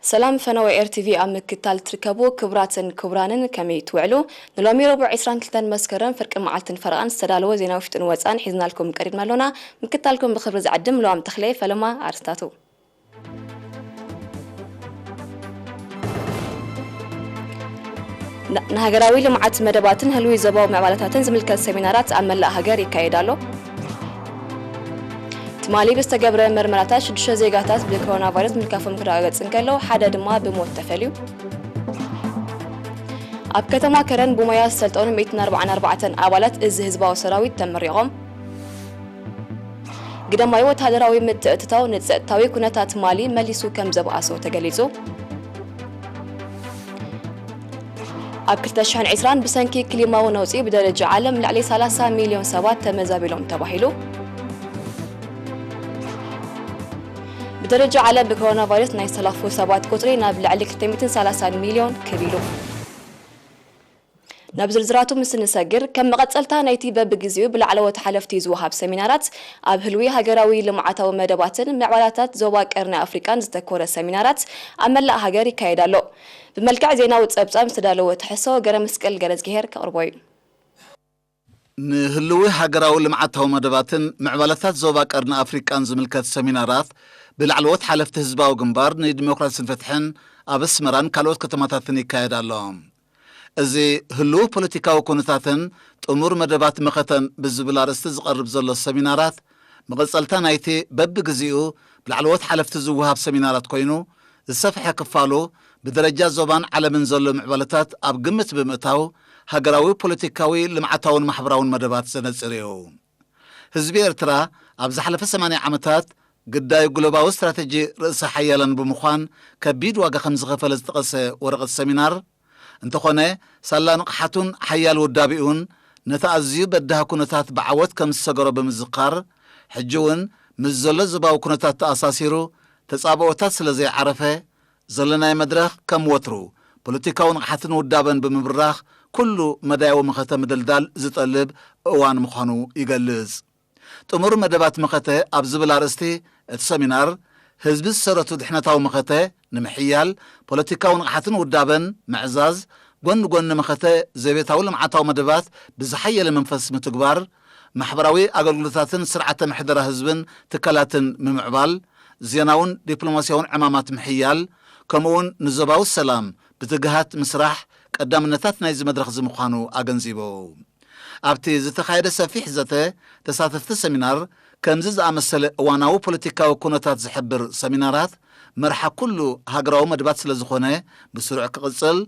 ሰላም ፈነወ ኤር ቲ ቪ ኣብ ምክታል ትርከቡ ክቡራትን ክቡራንን፣ ከመይ ትውዕሉ? ንሎሚ ረቡዕ ዕስራን ክልተን መስከረም ፍርቂ መዓልትን ፈረቓን ዝተዳለወ ዜና ውሽጥን ወጻን ሒዝናልኩም ቀሪብና ኣሎና። ምክታልኩም ብኽብሪ ዝዕድም ለዋም ተኽለ። ፈለማ ኣርስታቱ። ን-፣ ንሃገራዊ ልምዓት መደባትን ህልዊ ዞባዊ ምዕባለታትን ዝምልከት ሰሚናራት ኣብ መላእ ሃገር ይካየድ ኣሎ። ትማሊ ብዝተገብረ መርመራታት ሽዱሽተ ዜጋታት ብኮሮና ቫይረስ ምልካፎም ክረጋገጽ እንከሎ፣ ሓደ ድማ ብሞት ተፈልዩ። ኣብ ከተማ ከረን ብሞያ ዝሰልጠኑ ሚእትን ኣርባዓን ኣርባዕተን ኣባላት እዚ ህዝባዊ ሰራዊት ተመሪቖም። ግዳማዊ ወተሃደራዊ ምትእትታው ንጸጥታዊ ኩነታት ማሊ መሊሱ ከም ዘብኣሶ ተገሊጹ። ኣብ ክልተ ሽሕን ዕስራን ብሰንኪ ክሊማዊ ነውጺ ብደረጃ ዓለም ልዕሊ ሰላሳ ሚልዮን ሰባት ተመዛቢሎም ተባሂሉ። ብደረጃ ዓለም ብኮሮና ቫይረስ ናይ ዝተለኽፉ ሰባት ቁጽሪ ናብ ልዕሊ ክልተ ሚእትን ሰላሳን ሚልዮን ክብ ኢሉ። ናብ ዝርዝራቱ ምስ እንሰግር፣ ከም መቐጸልታ ናይቲ በብግዜኡ ብላዕለዎት ሓለፍቲ ዝወሃብ ሰሚናራት፣ ኣብ ህልዊ ሃገራዊ ልምዓታዊ መደባትን ምዕባላታት ዞባ ቀርኒ ኣፍሪቃን ዝተኮረ ሰሚናራት ኣብ መላእ ሃገር ይካየድ ኣሎ። ብመልክዕ ዜናዊ ጸብጻብ ዝተዳለወ ትሕዝቶ ገረ መስቀል ገረዝግሄር ከቕርቦ እዩ። ንህልዊ ሃገራዊ ልምዓታዊ መደባትን ምዕባለታት ዞባ ቀርኒ ኣፍሪቃን ዝምልከት ሰሚናራት ብላዕለዎት ሓለፍቲ ህዝባዊ ግንባር ንዲሞክራሲን ፍትሕን ኣብ ኣስመራን ካልኦት ከተማታትን ይካየድ ኣሎ። እዚ ህልው ፖለቲካዊ ኩነታትን ጥሙር መደባት መኸተን ብዝብል ኣርእስቲ ዝቐርብ ዘሎ ሰሚናራት፣ መቐጸልታ ናይቲ በብግዜኡ ብላዕለዎት ሓለፍቲ ዝወሃብ ሰሚናራት ኮይኑ፣ ዝሰፍሐ ክፋሉ ብደረጃ ዞባን ዓለምን ዘሎ ምዕባለታት ኣብ ግምት ብምእታው፣ ሃገራዊ ፖለቲካዊ፣ ልምዓታውን ማሕበራውን መደባት ዘነጽር እዩ። ህዝቢ ኤርትራ ኣብ ዝሓለፈ ሰማንያ ዓመታት ግዳይ ግሎባዊ ስትራተጂ ርእሰ ሓያላን ብምዃን ከቢድ ዋጋ ከም ዝኸፈለ ዝጠቐሰ ወረቐት ሰሚናር፣ እንተኾነ ሳላ ንቕሓቱን ሓያል ውዳቤኡን ነቲ ኣዝዩ በዳሂ ኩነታት ብዓወት ከም ዝሰገሮ ብምዝኻር፣ ሕጂ እውን ምስ ዘሎ ዞባዊ ኩነታት ተኣሳሲሩ ተጻብኦታት ስለ ዘይዓረፈ፣ ዘለናዮ መድረኽ ከም ወትሩ ፖለቲካዊ ንቕሓትን ውዳበን ብምብራኽ ኩሉ መዳያዊ መኸተ ምድልዳል ዝጠልብ እዋን ምዃኑ ይገልጽ። ጥሙር መደባት መኸተ ኣብ ዝብል ኣርእስቲ እቲ ሰሚናር፣ ህዝቢ ዝሰረቱ ድሕነታዊ መኸተ ንምሕያል፣ ፖለቲካዊ ንቕሓትን ውዳበን ምዕዛዝ፣ ጎኒ ጎኒ መኸተ ዘቤታዊ ልምዓታዊ መደባት ብዝሓየለ መንፈስ ምትግባር፣ ማሕበራዊ ኣገልግሎታትን ስርዓተ ምሕደራ ህዝብን ትካላትን ምምዕባል፣ ዜናውን ዲፕሎማስያውን ዕማማት ምሕያል፣ ከምኡውን ንዞባዊ ሰላም ብትግሃት ምስራሕ ቀዳምነታት ናይዚ መድረኽ እዚ ምዃኑ ኣገንዚቡ። ኣብቲ ዝተኻየደ ሰፊሕ ዘተ፣ ተሳተፍቲ ሰሚናር፣ ከምዚ ዝኣመሰለ እዋናዊ ፖለቲካዊ ኩነታት ዝሕብር ሰሚናራት፣ መርሓ ኩሉ ሃገራዊ መደባት ስለ ዝኾነ፣ ብስሩዕ ክቕጽል፣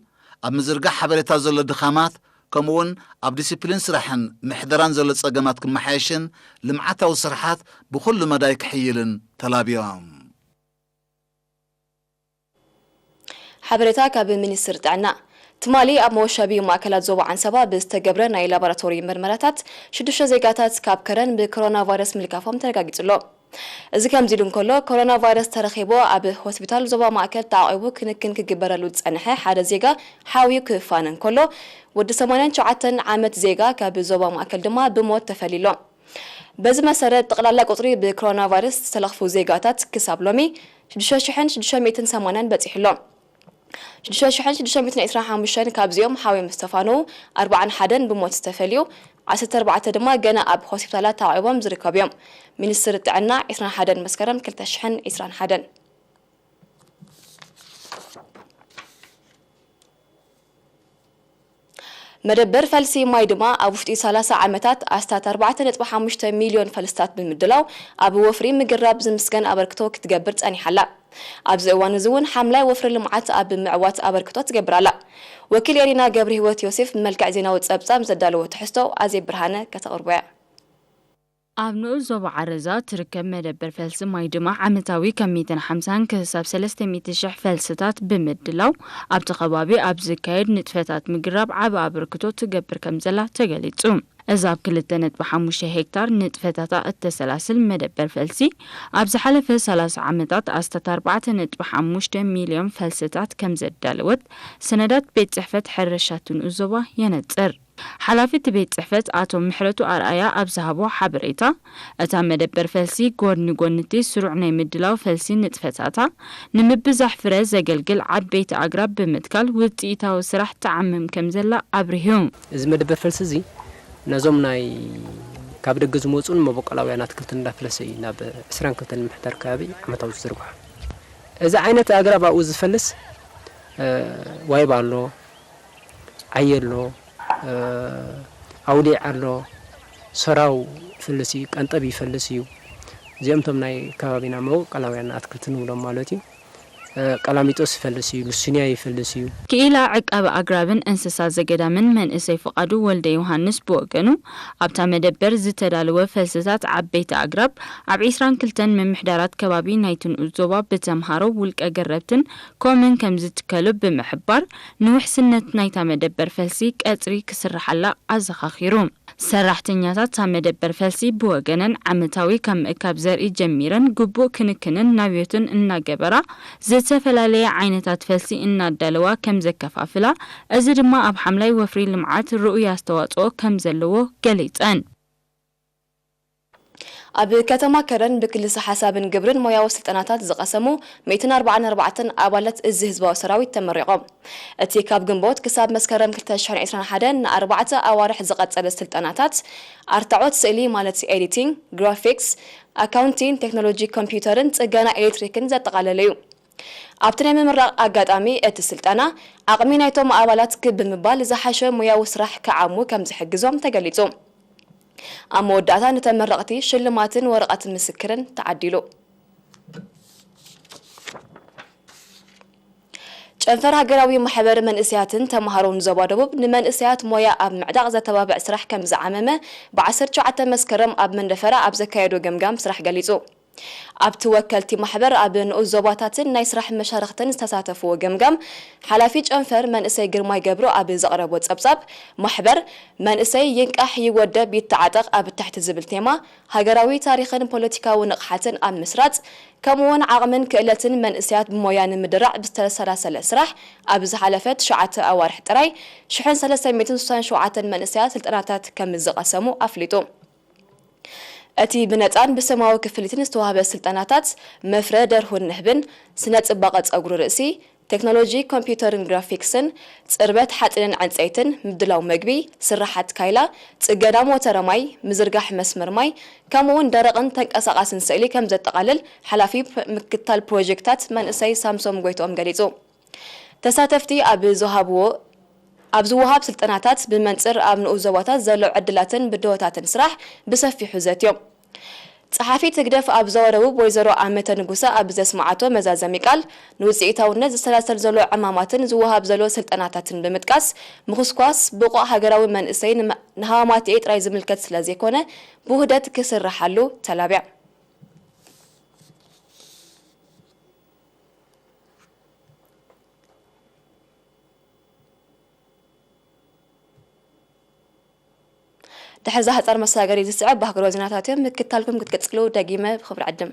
ኣብ ምዝርጋሕ ሓበሬታ ዘሎ ድኻማት፣ ከምኡውን ኣብ ዲሲፕሊን ስራሕን ምሕደራን ዘሎ ጸገማት ክመሓየሽን፣ ልምዓታዊ ስራሓት ብኹሉ መዳይ ክሕይልን ተላብዮም። ሓበሬታ ካብ ሚኒስትሪ ጥዕና። ትማሊ ኣብ መወሻቢ ማእከላት ዞባ ዓንሰባ ብዝተገብረ ናይ ላቦራቶሪ መርመራታት፣ ሽዱሽተ ዜጋታት ካብ ከረን ብኮሮና ቫይረስ ምልካፎም ተረጋጊጹ ኣሎ። እዚ ከምዚ ኢሉ እንከሎ፣ ኮሮና ቫይረስ ተረኺቡ ኣብ ሆስፒታል ዞባ ማእከል ተዓቒቡ ክንክን ክግበረሉ ዝጸንሐ ሓደ ዜጋ ሓውዩ ክፋነ እንከሎ፣ ወዲ ሰማንያን ትሽዓተን ዓመት ዜጋ ካብ ዞባ ማእከል ድማ ብሞት ተፈልዩ ኣሎ። በዚ መሰረት፣ ጠቕላላ ቁጽሪ ብኮሮና ቫይረስ ዝተለኽፉ ዜጋታት ክሳብ ሎሚ ሽዱሽተ ሽሕን ሽዱሽተ ሚእትን ሰማንያን በጺሑ ኣሎ። ሽዱሽተ ሽሕን ሽዱሽተ ሚእትን ዕስራን ሓሙሽተን ካብዚኦም ሓውዮም ዝተፋነዉ ኣርብዓን ሓደን ብሞት ዝተፈልዩ፣ ዓሰርተ ኣርባዕተ ድማ ገና ኣብ ሆስፒታላት ተዓቑቦም ዝርከቡ እዮም። ሚኒስትሪ ጥዕና፣ ዕስራን ሓደን መስከረም ክልተ ሽሕን ዕስራን ሓደን። መደበር ፈልሲ ማይ ድማ ኣብ ውሽጢ ሰላሳ ዓመታት ኣስታት ኣርባዕተ ነጥቢ ሓሙሽተ ሚልዮን ፈልስታት ብምድላው ኣብ ወፍሪ ምግራብ ዝምስገን ኣበርክቶ ክትገብር ጸኒሓ ኣላ። ኣብዚ እዋን እዚ እውን ሓምላይ ወፍሪ ልምዓት ኣብ ምዕዋት ኣበርክቶ ትገብር ኣላ። ወኪል ኤሪና ገብረ ህይወት ዮሴፍ ብመልክዕ ዜናዊ ጸብጻብ ዘዳለዎ ትሕዝቶ ኣዜብ ብርሃነ ከተቕርቦ እያ። ኣብ ንኡስ ዞባ ዓረዛ ትርከብ መደበር ፈልሲ ማይ ድማ ዓመታዊ ካብ ሚእትን ሓምሳን ክሳብ ሰለስተ ሚእቲ ሽሕ ፈልስታት ብምድላው፣ ኣብቲ ከባቢ ኣብ ዝካየድ ንጥፈታት ምግራብ ዓቢ ኣበርክቶ ትገብር ከም ዘላ ተገሊጹ። እዛ ኣብ ክልተ ነጥቢ ሓሙሽተ ሄክታር ንጥፈታታ እተሰላስል መደበር ፈልሲ፣ ኣብ ዝሓለፈ ሰላሳ ዓመታት ኣስታት ኣርባዕተ ነጥቢ ሓሙሽተ ሚልዮን ፈልስታት ከም ዘዳለወት ሰነዳት ቤት ጽሕፈት ሕርሻ እቲ ንኡስ ዞባ የነጽር። ሓላፊ እቲ ቤት ጽሕፈት ኣቶ ምሕረቱ ኣርኣያ ኣብ ዝሃቦ ሓበሬታ፣ እታ መደበር ፈልሲ ጎድኒ ጎድኒ እቲ ስሩዕ ናይ ምድላው ፈልሲ ንጥፈታታ፣ ንምብዛሕ ፍረ ዘገልግል ዓበይቲ ኣግራብ ብምትካል ውጽኢታዊ ስራሕ ትዓምም ከም ዘላ ኣብሪሁ። እዚ መደበር ፈልሲ እዚ ነዞም ናይ ካብ ደገ ዝመጹን መበቆላውያን ኣትክልትን እንዳፍለሰ እዩ ናብ ዕስራን ክልተን ምሕደር ከባቢ ዓመታዊ ዝዝርግሖ። እዚ ዓይነት ኣግራብ ኣብኡ ዝፈልስ፣ እ፣ ዋይባ ኣሎ፣ ዓየ ኣሎ፣ እ፣ ኣውሊዕ ኣሎ፣ ሰራው ይፈልስ እዩ፣ ቀንጠብ ይፈልስ እዩ። እዚኦም እቶም ናይ ከባቢና መበቆላውያን ኣትክልቲ ንብሎም ማለት እዩ። እ፣ ቀላሚጦስ ይፈልስ እዩ፣ ሉሲንያ ይፈልስ እዩ። ክኢላ ዕቃበ ኣግራብን እንስሳ ዘገዳምን መንእሰይ ፍቓዱ ወልደ ዮሃንስ ብወገኑ፣ ኣብታ መደበር ዝተዳለወ ፈልስታት ዓበይቲ ኣግራብ ኣብ ዕስራን ክልተን ምምሕዳራት ከባቢ ናይቲ ንኡስ ዞባ ብተምሃሮ፣ ውልቀ ገረብትን ኮምን ከም ዝትከሉ ብምሕባር፣ ንውሕስነት ናይታ መደበር ፈልሲ ቀጽሪ ክስርሓላ ኣዘኻኺሩ። ሰራሕተኛታት እታ መደበር ፈልሲ ብወገነን ዓመታዊ ካብ ምእካብ ዘርኢ ጀሚረን ግቡእ ክንክንን ናብዮትን እናገበራ ዝተፈላለየ ዓይነታት ፈልሲ እናዳለዋ ከም ዘከፋፍላ፣ እዚ ድማ ኣብ ሓምላይ ወፍሪ ልምዓት ርኡይ ኣስተዋፅኦ ከም ዘለዎ ገሊፀን። ኣብ ከተማ ከረን ብክልሰ ሓሳብን ግብርን ሞያዊ ስልጠናታት ዝቐሰሙ ሚእትን ኣርባዓን ኣርባዕተን ኣባላት እዚ ህዝባዊ ሰራዊት ተመሪቖም። እቲ ካብ ግንቦት ክሳብ መስከረም ክልተ ሽሕን ዕስራን ሓደን ንኣርባዕተ ኣዋርሕ ዝቐጸለ ስልጠናታት ኣርታዖት ስእሊ ማለት ኤዲቲንግ፣ ግራፊክስ፣ ኣካውንቲንግ፣ ቴክኖሎጂ ኮምፒውተርን ጽገና ኤሌክትሪክን ዘጠቓለለ እዩ። ኣብቲ ናይ ምምራቕ ኣጋጣሚ እቲ ስልጠና ዓቕሚ ናይቶም ኣባላት ክብ ብምባል ዝሓሸ ሞያዊ ስራሕ ክዓሙ ከም ዝሕግዞም ተገሊጹ። ኣብ መወዳእታ ንተመረቕቲ ሽልማትን ወረቐት ምስክርን ተዓዲሉ። ጨንፈር ሃገራዊ ማሕበር መንእሰያትን ተምሃሮን ዞባ ደቡብ ንመንእሰያት ሞያ ኣብ ምዕጣቕ ዘተባብዕ ስራሕ ከም ዝዓመመ ብዓሰርተ ትሽዓተ መስከረም ኣብ መንደፈራ ኣብ ዘካየዶ ገምጋም ስራሕ ገሊጹ። ኣብቲ ወከልቲ ማሕበር ኣብ ንኡስ ዞባታትን ናይ ስራሕ መሻርኽትን ዝተሳተፍዎ ገምጋም ሓላፊ ጨንፈር መንእሰይ ግርማይ ገብሩ ኣብ ዘቕረቦ ጸብጻብ፣ ማሕበር መንእሰይ ይንቃሕ ይወደብ ይተዓጠቕ ኣብ ትሕቲ ዝብል ቴማ ሃገራዊ ታሪኽን ፖለቲካዊ ንቕሓትን ኣብ ምስራጽ፣ ከምኡ'ውን ዓቕምን ክእለትን መንእሰያት ብሞያ ንምድራዕ ብዝተሰላሰለ ስራሕ፣ ኣብ ዝሓለፈ ትሽዓተ ኣዋርሕ ጥራይ ሽሕን ሰለስተ ሚእትን ስሳን ሸውዓተን መንእሰያት ስልጠናታት ከም ዝቐሰሙ ኣፍሊጡ። እቲ ብነጻን ብሰማዊ ክፍሊትን ዝተዋህበ ስልጠናታት፣ መፍረ ደርሁን ንህብን፣ ስነ ጽባቐ ጸጉሪ ርእሲ፣ ቴክኖሎጂ ኮምፒውተርን ግራፊክስን፣ ጽርበት ሓጺንን ዕንጸይትን፣ ምድላው መግቢ፣ ስርሓት ካይላ፣ ጽገና ሞተረ ማይ፣ ምዝርጋሕ መስመር ማይ፣ ከምኡ'ውን ደረቕን ተንቀሳቓስን ስእሊ ከም ዘጠቓልል ሓላፊ ፕ-፣ ምክትታል ፕሮጀክታት መንእሰይ ሳምሶም ጎይትኦም ገሊጹ። ተሳተፍቲ ኣብ ዝሃብዎ፣ ኣብ ዝወሃብ ስልጠናታት ብመንጽር ኣብ ንኡስ ዞባታት ዘሎ ዕድላትን ብድሆታትን ስራሕ ብሰፊሑ ዘትዮም። ጸሓፊት ህግደፍ ኣብ ዞባ ደቡብ ወይዘሮ ኣመተ ንጉሰ ኣብ ዘስምዓቶ መዛዘሚ ቃል፣ ንውጽኢታውነት ዝሰላሰል ዘሎ ዕማማትን ዝወሃብ ዘሎ ስልጠናታትን ብምጥቃስ፣ ምኹስኳስ ብቑዕ ሃገራዊ መንእሰይ ንመ-፣ ንሃማመተኤ ጥራይ ዝምልከት ስለ ዘይኮነ፣ ብውህደት ክስርሓሉ ተላብያ። ድሕሪ እዛ ሓጻር መሰጋገሪ ዝስዕብ ባህግሮ ዜናታት እዮም። ምክትታልኩም ክትቅጽሉ ደጊመ ብኽብሪ ዕድም።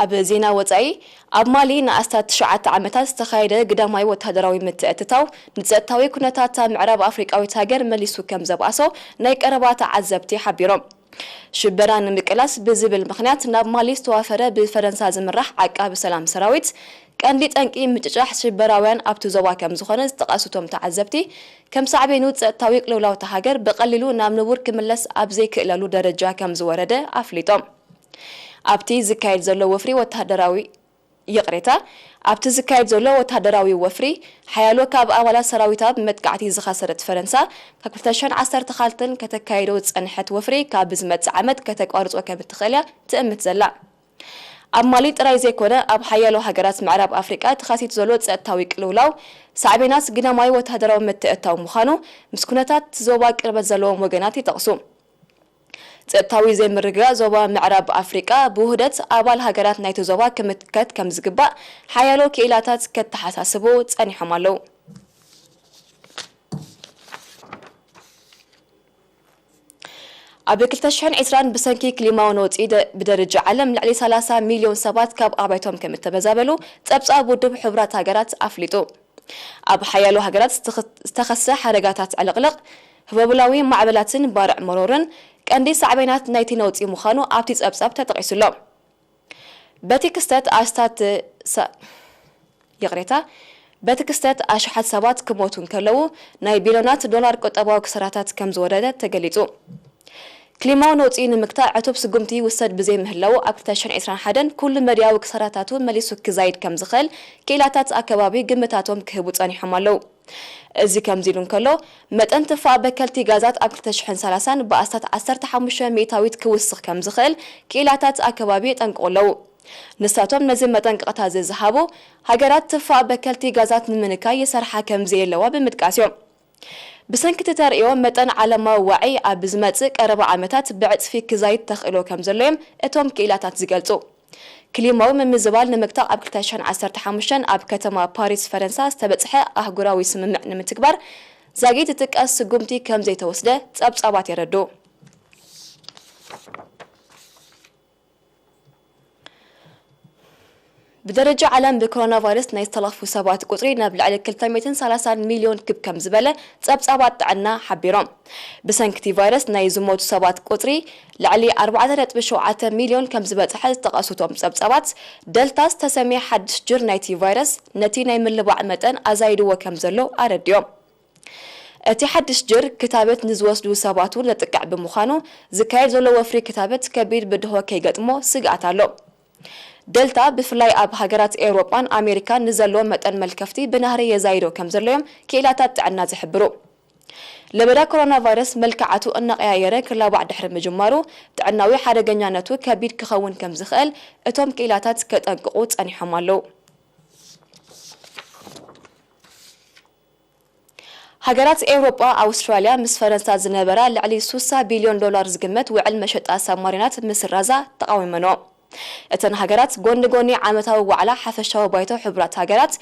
ኣብ ዜና ወጻኢ፣ ኣብ ማሊ ንኣስታት ትሽዓተ ዓመታት ዝተኻየደ ግዳማዊ ወተሃደራዊ ምትእትታው፣ ንጸጥታዊ ኩነታት እታ ምዕራብ ኣፍሪቃዊት ሃገር መሊሱ ከም ዘብኣሶ ናይ ቀረባ ተዓዘብቲ ሓቢሮም። ሽበራ ንምቅላስ ብዝብል ምኽንያት ናብ ማሊ ዝተዋፈረ ብፈረንሳ ዝምራሕ ዓቃቢ ሰላም ሰራዊት፣ ቀንዲ ጠንቂ ምጭጫሕ ሽበራውያን ኣብቲ ዞባ ከም ዝኾነ ዝጠቐሱ እቶም ተዓዘብቲ፣ ከም ሳዕቤኑ ጸጥታዊ ቅልውላው እታ ሃገር ብቐሊሉ ናብ ንቡር ክምለስ ኣብ ዘይክእለሉ ደረጃ ከም ዝወረደ ኣፍሊጦም። ኣብቲ ዝካየድ ዘሎ ወፍሪ ወተሃደራዊ፣ ይቕሬታ፣ ኣብቲ ዝካየድ ዘሎ ወተሃደራዊ ወፍሪ፣ ሓያሎ ካብ ኣባላት ሰራዊታ ብመጥቃዕቲ ዝኸሰረት ፈረንሳ፣ ካብ ክልተ ሽሕን ዓሰርተ ክልተን ከተካይዶ ዝጸንሐት ወፍሪ፣ ካብ ዝመጽእ ዓመት ከተቋርጾ ከም እትኽእል እያ ትእምት ዘላ። ኣብ ማሊ ጥራይ ዘይኮነ፣ ኣብ ሓያሎ ሃገራት ምዕራብ ኣፍሪቃ ተኸሲቱ ዘሎ ጸጥታዊ ቅልውላው፣ ሳዕቤናት ግዳማዊ ወተሃደራዊ ምትእትታው ምዃኑ፣ ምስ ኩነታት ዞባ ቅርበት ዘለዎም ወገናት ይጠቕሱ። ጸጥታዊ ዘይምርግጋእ ዞባ ምዕራብ ኣፍሪቃ ብውህደት ኣባል ሃገራት ናይቲ ዞባ ክምከት ከም ዝግባእ ሓያሎ ክኢላታት ከተሓሳስቡ ጸኒሖም ኣለዉ። ኣብ ክልተ ሽሕን ዕስራን ብሰንኪ ክሊማዊ ነውጺ ደ-፣ ብደረጃ ዓለም ልዕሊ ሰላሳ ሚልዮን ሰባት ካብ ኣባይቶም ከም እተመዛበሉ ጸብጻብ ውድብ ሕቡራት ሃገራት ኣፍሊጡ። ኣብ ሓያሎ ሃገራት ዝተኸ-፣ ዝተኸሰ ሓደጋታት ዕልቕልቕ፣ ህቦብላዊ ማዕበላትን ባርዕ መሮርን ቀንዲ ሳዕቤናት ናይቲ ነውጺ ምዃኑ ኣብቲ ጸብጻብ ተጠቒሱ'ሎ። በቲ ክስተት ኣስታት ሰ-፣ ይቕሬታ፣ በቲ ክስተት ኣሽሓት ሰባት ክሞቱ እንከለዉ፣ ናይ ቢልዮናት ዶላር ቁጠባዊ ክሳራታት ከም ዝወረደ ተገሊጹ። ክሊማዊ ነውጺ ንምግታእ ዕቱብ ስጉምቲ ይውሰድ ብዘይምህላዉ፣ ኣብ ክልተ ሽሕን ዕስራን ሓደን ኩሉ መዳያዊ ክሳራታቱ መሊሱ ክዛይድ ከም ዝኽእል ክኢላታት ኣከባቢ ግምታቶም ክህቡ ጸኒሖም ኣለዉ። እዚ ከምዚ ኢሉ እንከሎ፣ መጠን ትፋእ በከልቲ ጋዛት ኣብ ክልተ ሽሕን ሰላሳን ብኣስታት ዓሰርተ ሓሙሽተ ሚእታዊት ክውስኽ ከም ዝኽእል ክኢላታት ኣከባቢ የጠንቅቑ ኣለዉ። ንሳቶም ነዚ መጠንቀቕታ እዚ ዝሃቡ፣ ሃገራት ትፋእ በከልቲ ጋዛት ንምንካይ ይሰርሓ ከም ዘየለዋ ብምጥቃስ እዮም። ብሰንኪ እቲ ተርእዮ፣ መጠን ዓለማዊ ዋዒ ኣብ ዝመጽእ ቀረባ ዓመታት ብዕጽፊ ክዛይድ ተኽእሎ ከም ዘሎ እዮም እቶም ክኢላታት ዝገልጹ። ክሊማዊ ምምዝባል ንምግታእ ኣብ ክልተ ሽሕን ዓሰርተ ሓሙሽተን ኣብ ከተማ ፓሪስ ፈረንሳ ዝተበጽሐ ኣህጉራዊ ስምምዕ ንምትግባር ዛጊት ዝጥቀስ ስጉምቲ ከም ዘይተወስደ ጸብጻባት የረድኡ። ብደረጃ ዓለም ብኮሮና ቫይረስ ናይ ዝተለኽፉ ሰባት ቁጽሪ ናብ ልዕሊ ክልተ ሚእትን ሰላሳን ሚልዮን ክብ ከም ዝበለ ጸብጻባት ጥዕና ሓቢሮም። ብሰንኪ እቲ ቫይረስ ናይ ዝሞቱ ሰባት ቁጽሪ ልዕሊ ኣርባዕተ ነጥቢ ሸውዓተ ሚልዮን ከም ዝበጽሐ ዝጠቐሱ እቶም ጸብጻባት፣ ደልታ ዝተሰምየ ሓድሽ ጅር ናይቲ ቫይረስ ነቲ ናይ ምልባዕ መጠን ኣዛይድዎ ከም ዘሎ ኣረዲኦም። እቲ ሓድሽ ጅር ክታበት ንዝወስዱ ሰባት እውን ዘጥቅዕ ብምዃኑ፣ ዝካየድ ዘሎ ወፍሪ ክታበት ከቢድ ብድሆ ከይገጥሞ ስግኣት ኣሎ። ደልታ ብፍላይ ኣብ ሃገራት ኤውሮጳን ኣሜሪካን ንዘሎ መጠን መልከፍቲ ብናህሪ የዛይዶ ከም ዘሎ እዮም ክኢላታት ጥዕና ዝሕብሩ። ለበዳ ኮሮና ቫይረስ መልክዓቱ እናቐያየረ ክላባዕ ድሕሪ ምጅማሩ፣ ጥዕናዊ ሓደገኛነቱ ከቢድ ክኸውን ከም ዝኽእል እቶም ክኢላታት ከጠንቅቑ ጸኒሖም ኣለዉ። ሃገራት ኤውሮጳ፣ ኣውስትራልያ ምስ ፈረንሳ ዝነበራ ልዕሊ ሱሳ ቢልዮን ዶላር ዝግመት ውዕል መሸጣ ሳብማሪናት ምስራዛ ተቓዊመንኦ። እተን ሃገራት ጎኒ ጎኒ ዓመታዊ ዋዕላ ሓፈሻዊ ባይቶ ሕቡራት ሃገራት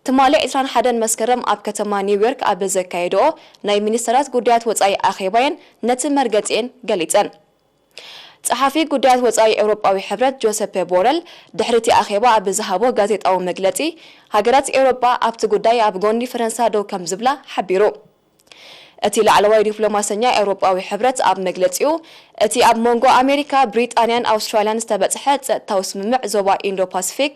ትማሊ ዕስራን ሓደን መስከረም ኣብ ከተማ ኒውዮርክ ኣብ ዘካየድኦ ናይ ሚኒስተራት ጉዳያት ወጻኢ ኣኼባየን ነቲ መርገጺኤን ገሊጸን። ጸሓፊ ጉዳያት ወጻኢ ኤውሮጳዊ ሕብረት ጆሰፐ ቦረል ድሕሪ እቲ ኣኼባ ኣብ ዝሃቦ ጋዜጣዊ መግለጺ፣ ሃገራት ኤውሮጳ ኣብቲ ጉዳይ ኣብ ጎኒ ፈረንሳ ደው ከም ዝብላ ሓቢሩ። እቲ ላዕለዋይ ዲፕሎማሰኛ ኤውሮጳዊ ሕብረት ኣብ መግለጺኡ፣ እቲ ኣብ መንጎ ኣሜሪካ፣ ብሪጣንያን ኣውስትራልያን ዝተበጽሐ ጸጥታዊ ስምምዕ ዞባ ኢንዶ ፓሲፊክ፣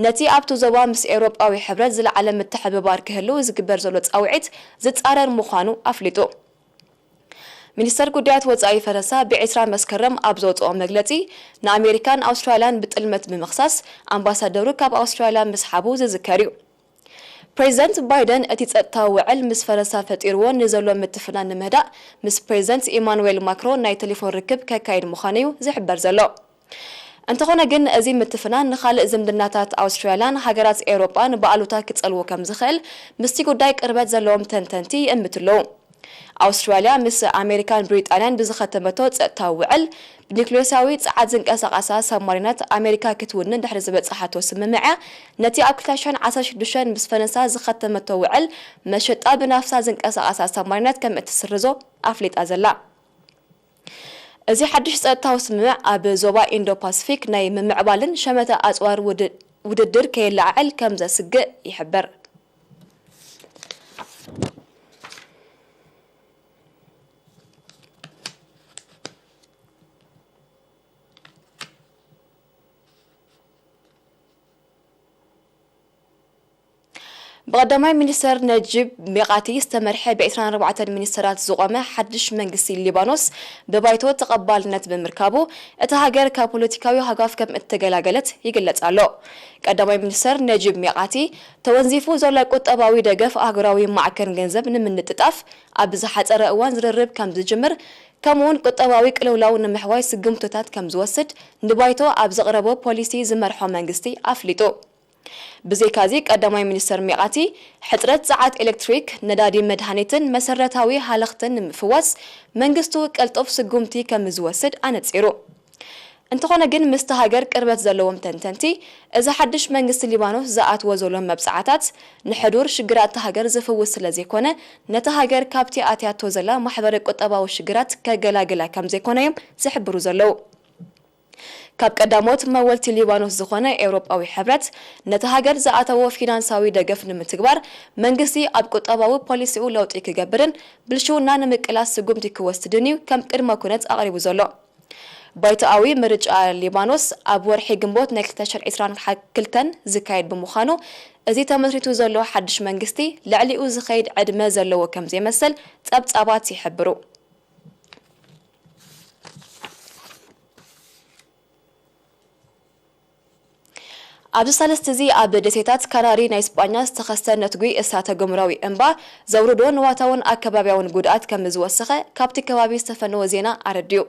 ነቲ ኣብቲ ዞባ ምስ ኤውሮጳዊ ሕብረት ዝለዓለ ምትሕብባር ክህሉ ዝግበር ዘሎ ጻውዒት ዝጻረር ምዃኑ ኣፍሊጡ። ሚኒስተር ጉዳያት ወጻኢ ፈረንሳ ብዕስራ መስከረም ኣብ ዘውጽኦ መግለጺ፣ ንኣሜሪካን ኣውስትራልያን ብጥልመት ብምኽሳስ፣ ኣምባሳደሩ ካብ ኣውስትራልያ ምስሓቡ ዝዝከር እዩ። ፕሬዚደንት ባይደን እቲ ጸጥታዊ ውዕል ምስ ፈረንሳ ፈጢርዎ ንዘሎ ምትፍናን ንምህዳእ፣ ምስ ፕሬዚደንት ኢማኑዌል ማክሮን ናይ ቴሌፎን ርክብ ከካይድ ምዃኑ እዩ ዝሕበር ዘሎ። እንተኾነ ግን፣ እዚ ምትፍናን ንኻልእ ዝምድናታት ኣውስትራልያን ሃገራት ኤውሮጳን ብኣሉታ ክጸልዎ ከም ዝኽእል ምስቲ ጉዳይ ቅርበት ዘለዎም ተንተንቲ ይእምቱ ኣለዉ። ኣውስትራልያ ምስ ኣሜሪካን ብሪጣንያን ብዝኸተመቶ ጸጥታዊ ውዕል፣ ብኒክሌሳዊ ጸዓት ዝንቀሳቐሳ ሳብማሪናት ኣሜሪካ ክትውንን ድሕሪ ዝበጻሓቶ ስምምዕ እያ፣ ነቲ ኣብ ክልተ ሽሕን ዓሰርተ ሽዱሽተን ምስ ፈረንሳ ዝኸተመቶ ውዕል መሸጣ ብናፍሳ ዝንቀሳቐሳ ሳብማሪናት ከም እትስርዞ ኣፍሊጣ ዘላ። እዚ ሓድሽ ጸጥታዊ ስምምዕ ኣብ ዞባ ኢንዶ ፓሲፊክ ናይ ምምዕባልን ሸመተ ኣጽዋር ውድ-፣ ውድድር ከየለዓዕል ከም ዘስግእ ይሕበር። ብቐዳማይ ሚኒስተር ነጂብ ሚቓቲ ዝተመርሐ ብዕስራን ኣርባዕተን ሚኒስተራት ዝቖመ ሓድሽ መንግስቲ ሊባኖስ ብባይቶ ተቐባልነት ብምርካቡ፣ እታ ሃገር ካብ ፖለቲካዊ ሃጓፍ ከም እተገላገለት ይግለጽ ኣሎ። ቀዳማይ ሚኒስተር ነጂብ ሚቓቲ፣ ተወንዚፉ ዘሎ ቁጠባዊ ደገፍ ኣህጉራዊ ማዕከን ገንዘብ ንምንጥጣፍ ኣብ ዝሓጸረ እዋን ዝርርብ ከም ዝጅምር፣ ከምኡውን ቁጠባዊ ቅልውላው ንምሕዋይ ስጉምትታት ከም ዝወስድ ንባይቶ ኣብ ዘቕረቦ ፖሊሲ ዝመርሖ መንግስቲ ኣፍሊጡ። ብዘይካዚ፣ ቀዳማይ ሚኒስተር ሚቓቲ፣ ሕጽረት ጸዓት ኤሌክትሪክ፣ ነዳዲ መድሃኒትን መሰረታዊ ሃለኽትን ንምፍዋስ መንግስቱ ቀልጡፍ ስጉምቲ ከም ዝወስድ ኣነጺሩ። እንተኾነ ግን ምስቲ ሃገር ቅርበት ዘለዎም ተንተንቲ፣ እዚ ሓድሽ መንግስቲ ሊባኖስ ዝኣትዎ ዘሎ መብጽዓታት ንሕዱር ሽግራት እታ ሃገር ዝፍውስ ስለ ዘይኮነ፣ ነታ ሃገር ካብቲ ኣትያቶ ዘላ ማሕበረ ቁጠባዊ ሽግራት ከገላግላ ከም ዘይኮነ እዮም ዝሕብሩ ዘለዉ። ካብ ቀዳሞት መወልቲ ሊባኖስ ዝኾነ ኤውሮጳዊ ሕብረት፣ ነታ ሃገር ዝኣተዎ ፊናንሳዊ ደገፍ ንምትግባር፣ መንግስቲ ኣብ ቁጠባዊ ፖሊሲኡ ለውጢ ክገብርን ብልሽውና ንምቅላስ ስጉምቲ ክወስድን እዩ ከም ቅድመ ኩነት ኣቕሪቡ ዘሎ። ባይቶኣዊ ምርጫ ሊባኖስ ኣብ ወርሒ ግንቦት ናይ ክልተ ሽሕን ዕስራን ሓ-፣ ክልተን ዝካየድ ብምዃኑ፣ እዚ ተመስሪቱ ዘሎ ሓድሽ መንግስቲ ልዕሊኡ ዝኸይድ ዕድመ ዘለዎ ከም ዘይመስል ጸብጻባት ይሕብሩ። ኣብዚ ሳልስቲ እዚ ኣብ ደሴታት ካናሪ ናይ ስጳኛ ዝተኸስተ ነትጒ እሳተ ገሞራዊ እምባ ዘውርዶ ንዋታውን ኣከባቢያውን ጉድኣት ከም ዝወሰኸ ካብቲ ከባቢ ዝተፈነወ ዜና ኣረዲኡ።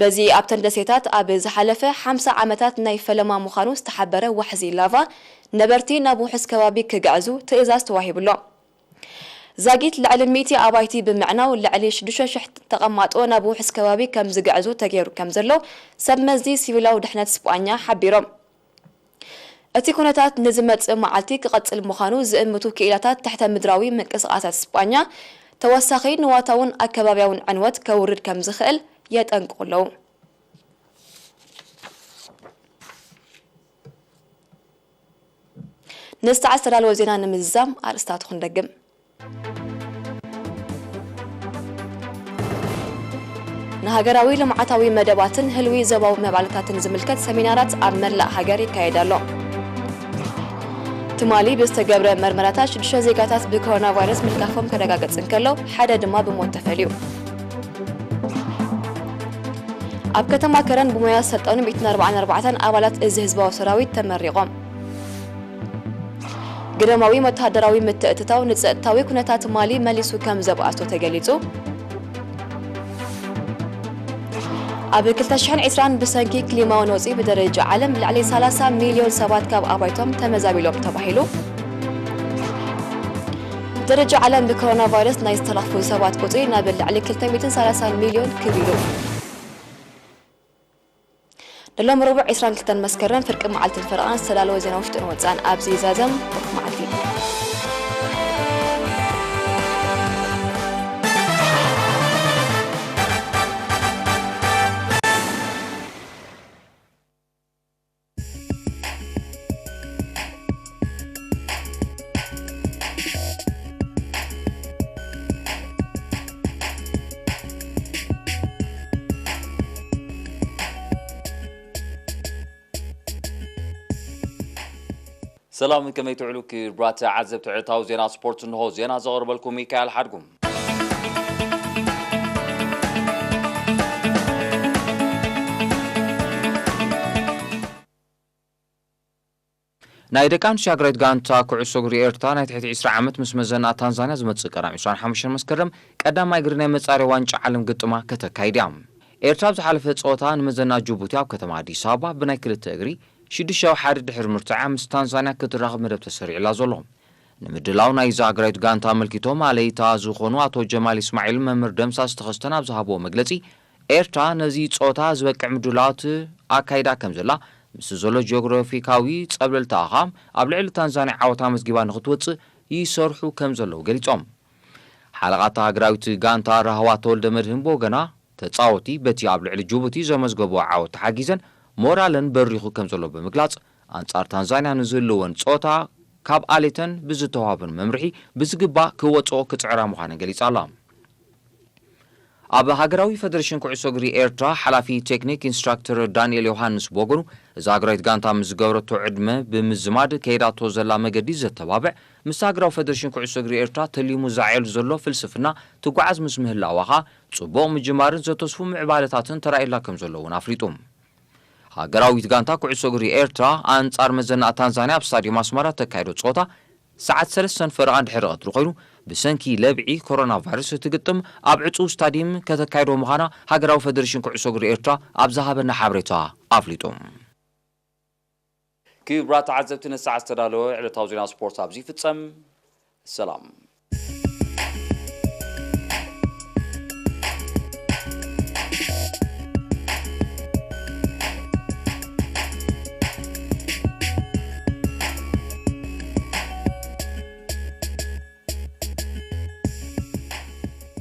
በዚ ኣብተን ደሴታት ኣብ ዝሓለፈ ሓምሳ ዓመታት ናይ ፈለማ ምዃኑ ዝተሓበረ ዋሕዚ ላቫ ነበርቲ ናብ ውሑስ ከባቢ ክግዕዙ ትእዛዝ ተዋሂብሎም። ዛጊት ልዕሊ ሚእቲ ኣባይቲ ብምዕናው ልዕሊ ሽዱሽተ ሽሕ ተቐማጦ ናብ ውሑስ ከባቢ ከም ዝግዕዙ ተገይሩ ከም ዘሎ ሰብ መዚ ሲቪላዊ ድሕነት ስጳኛ ሓቢሮም። እቲ ኩነታት ንዝመጽእ መዓልቲ ክቐጽል ምዃኑ ዝእምቱ ክኢላታት ትሕተ ምድራዊ ምንቅስቓሳት ስጳኛ ተወሳኺ ንዋታውን ኣከባቢያውን ዕንወት ከውርድ ከም ዝኽእል የጠንቅቑ ኣለዉ። ንዝተዓዝ ዝተዳለወ ዜና ንምዝዛም ኣርእስታቱ ክንደግም። ንሃገራዊ ልምዓታዊ መደባትን ህልዊ ዞባዊ መባልታትን ዝምልከት ሰሚናራት ኣብ መላእ ሃገር ይካየድ ኣሎ። ትማሊ ብዝተገብረ መርመራታት ሽዱሽተ ዜጋታት ብኮሮና ቫይረስ ምልካፎም ከረጋገጽ እንከሎ፣ ሓደ ድማ ብሞት ተፈልዩ። ኣብ ከተማ ከረን ብሞያ ዝሰልጠኑ ሚእትን ኣርባዓን ኣርባዕተን ኣባላት እዚ ህዝባዊ ሰራዊት ተመሪቖም። ግዳማዊ ወተሃደራዊ ምትእትታው ንጸጥታዊ ኩነታት ማሊ መሊሱ ከም ዘብኣሶ ተገሊጹ። ኣብ ክልተ ሽሕን ዕስራን ብሰንኪ ክሊማዊ ነውጺ ብደረጃ ዓለም ልዕሊ ሰላሳ ሚልዮን ሰባት ካብ ኣባይቶም ተመዛቢሎም ተባሂሉ። ብደረጃ ዓለም ብኮሮና ቫይረስ ናይ ዝተለኽፉ ሰባት ቁጽሪ ናብ ልዕሊ ክልተ ሚእትን ሰላሳን ሚልዮን ክብ ኢሉ። ንሎም ረቡዕ ዕስራን ክልተን መስከረም ፍርቂ መዓልትን ፈረቓን ዝተዳለወ ዜና ውሽጥን ወጻእን ኣብዚ ይዛዘም። ብሩኽ መዓልቲ። ሰላም፣ ከመይ ትውዕሉ ክቡራት ተዓዘብቲ ዕለታዊ ዜና ስፖርት? እንሆ ዜና ዘቕርበልኩም ሚካኤል ሓድጉ። ናይ ደቂ ኣንስትዮ ሃገራዊት ጋንታ ኩዕሶ እግሪ ኤርትራ ናይ ትሕቲ ዕስራ ዓመት ምስ መዘና ታንዛንያ ዝመጽእ ቀዳም ዕስራን ሓሙሽተን መስከረም ቀዳማይ እግሪ ናይ መጻረይ ዋንጫ ዓለም ግጥማ ከተካይድ እያ። ኤርትራ ኣብ ዝሓለፈ ጸወታ ንመዘና ጅቡቲ ኣብ ከተማ ኣዲስ ኣበባ ብናይ ክልተ እግሪ ሽዱሽተ ኣብ ሓደ ድሕሪ ምርትዓ ምስ ታንዛንያ ክትራኸብ መደብ ተሰሪዕላ ዘሎ። ንምድላው ናይዛ ሃገራዊት ጋንታ ኣመልኪቶም ኣለይታ ዝኾኑ ኣቶ ጀማል እስማዒል መምህር ደምሳስ ተኸስተን ኣብ ዝሃብዎ መግለጺ፣ ኤርትራ ነዚ ጸወታ ዝበቅዕ ምድላዋት ኣካይዳ ከም ዘላ፣ ምስ ዘሎ ጂኦግራፊካዊ ጸብለልታ ኣኻ ኣብ ልዕሊ ታንዛንያ ዓወት ኣመዝጊባ ንኽትወጽእ ይሰርሑ ከም ዘለዉ ገሊጾም። ሓለቓ እታ ሃገራዊት ጋንታ ራህዋ ተወልደ መድህን ብወገና፣ ተጻወቲ በቲ ኣብ ልዕሊ ጅቡቲ ዘመዝገቦ ዓወት ተሓጊዘን ሞራለን በሪኹ ከም ዘሎ ብምግላጽ፣ ኣንጻር ታንዛንያ ንዝህልወን ጸወታ ካብ ኣሌተን ብዝተዋህበን መምርሒ ብዝግባእ ክወጽኦ ክጽዕራ ምዃነን ገሊጻ ኣላ። ኣብ ሃገራዊ ፈደሬሽን ኩዕሶ እግሪ ኤርትራ ሓላፊ ቴክኒክ ኢንስትራክተር ዳንኤል ዮሃንስ ብወገኑ፣ እዛ ሃገራዊት ጋንታ ምስ ዝገበረቶ ዕድመ ብምዝማድ ከይዳቶ ዘላ መገዲ ዘተባብዕ፣ ምስ ሃገራዊ ፈደሬሽን ኩዕሶ እግሪ ኤርትራ ተሊሙ ዝዓየሉ ዘሎ ፍልስፍና ትጓዓዝ ምስ ምህላዋ ኸኣ፣ ጽቡቕ ምጅማርን ዘተስፉ ምዕባለታትን ተራእዩላ ከም ዘሎ እውን ኣፍሊጡ። ሃገራዊት ጋንታ ኩዕሶ እግሪ ኤርትራ ኣንጻር መዘና ታንዛንያ ኣብ ስታድዮም ኣስመራ ተካይዶ ጸወታ ሰዓት ሰለስተን ፈረቓ ድሕሪ ቀትሪ ኮይኑ፣ ብሰንኪ ለብዒ ኮሮና ቫይረስ እቲ ግጥም ኣብ ዕጹው ስታድዮም ከተካይዶ ምዃና ሃገራዊ ፈደሬሽን ኩዕሶ እግሪ ኤርትራ ኣብ ዝሃበና ሓበሬታ ኣፍሊጡ። ክቡራት ተዓዘብቲ፣ ንሰዓት ዝተዳለወ ዕለታዊ ዜና ስፖርት ኣብዚ ይፍጸም። ሰላም።